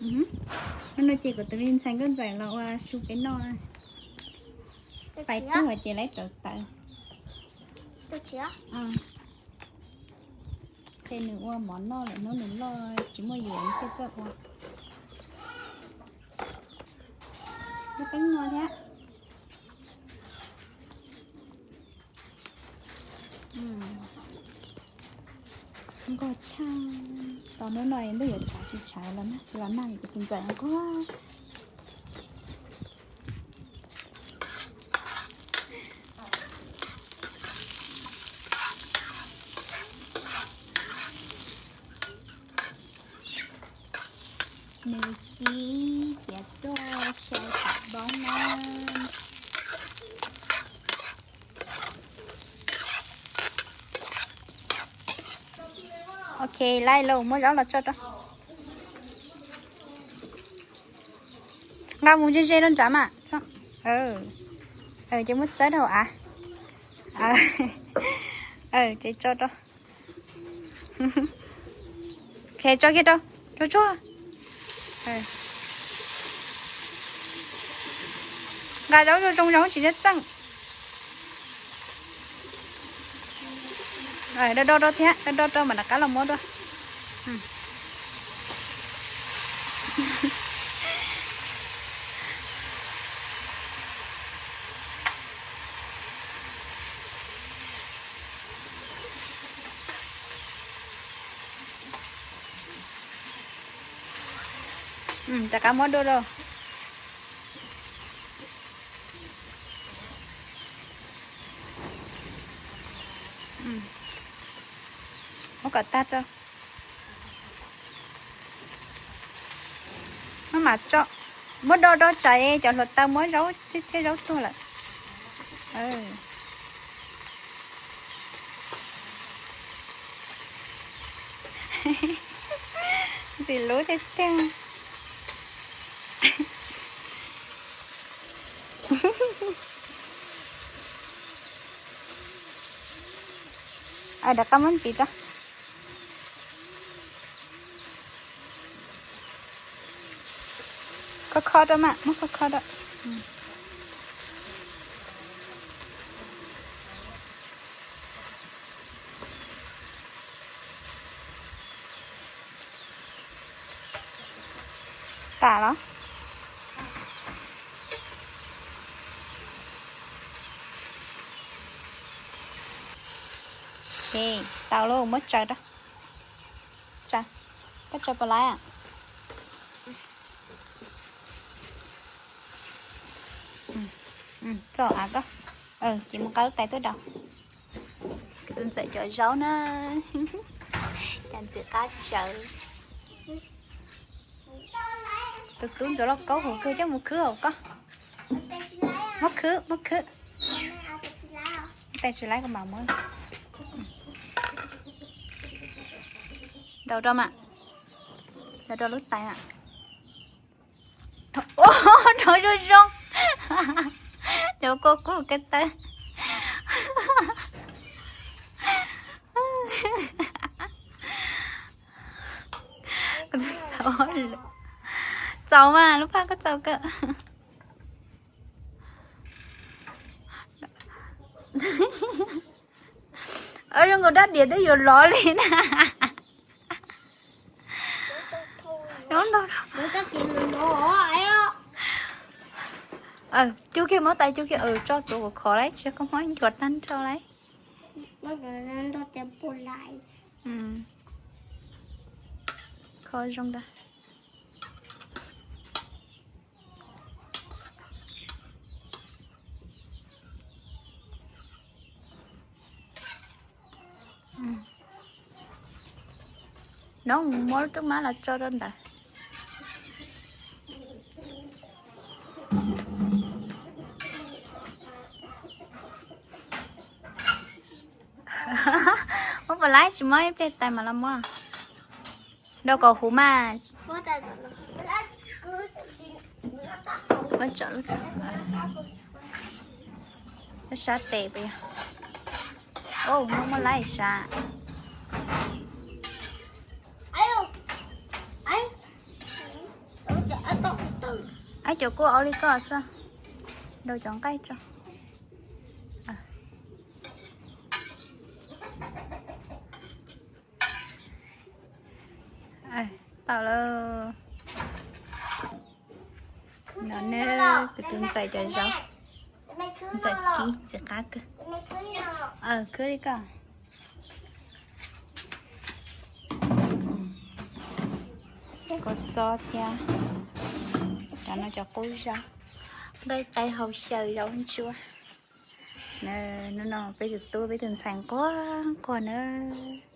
Hnub no ces kuv tus me ntxhais Nkauj Ntxawm los ua su peb noj. Pais tug ces lawv rauv taws. Qhia nws ua mov noj lawm hnub nws loj tsis muaj yuav thiaj txawj ua. Muaj teeb no thiab. Nkauj tshaj. Tau hnub no ntuj yuav tshav tsis tshav los nag tsis los nag kuv tus ntxawm nkauj. Nws kib tiav tuaj xyaw xav npoob na. Ok, laij lauj, muab zaub los tso rau. Nqa mus ze ze rau nrad mas. Ces muab txawb rau av. Ces tso rau. Ok, tso kiag rau, rau tsuag. Nqa zaub zoo zoo, zaub tsis txawj txeej. Do do rau thiab, do do rau mam rov qab los muab dua. Rov qab muab dua rau. Muab kom tag rau. Maj mam tso, muab do do tsam cov hluav taws muab zaub txhiab txhiab zaub tuag lawm. Ntxim hlub tiag tiag. Rov qab muab ntxiv rau. Kho kho rau mas, muab kho kho rau. Tas los? Ok, tau lauj, muab tsaws rau. Tsaws, koj tsaws puas laiv? Txo av koj. Ces mus nqa lub tais tuaj rau. Kuv tus ntxawm cov zaub na. Cas ntxim qab tsawv. Tus tub ntxuav lauj kaub hauv kawg, coj mus khwb hauv koj. Muab khwb, muab khwb. Tais tsis laib kuv mam muab. Daus rau mas. Daus rau lub tais mas. Ua, daus zoo zoo. Daus kua kub kawg tawv. Txaus mas, lub phaj koj txaus kawg. Zoo nkaus dab diav twb yuav lov li na. Cug kiag, muab tais cug kiag, tso tuav kuv khov lauj, tsis koj muab nchuav tag nrho lauj. Kho zoo da. Nov muab lub roob mab los tso rau ntawd. Muab puas laib, tsis muab ib pliag tais mam los muab. Daus kom huv mas. Sab tes puas yog? Muab, muab laib sab. Ab, cov kua ua li koj xwb, ntaus cov nqaij tso. Tau lawm. No ne, kuv tus ntxhais cov zaub, ntxhais kib ntxim qab kawg. Khwb li koj. Kua txob thiab cov no cov qub zaub, nqaij qaib hau xyaw zaub ntsuab. Hnub no peb tus tub peb tus ntxhais nquag nquag nawb.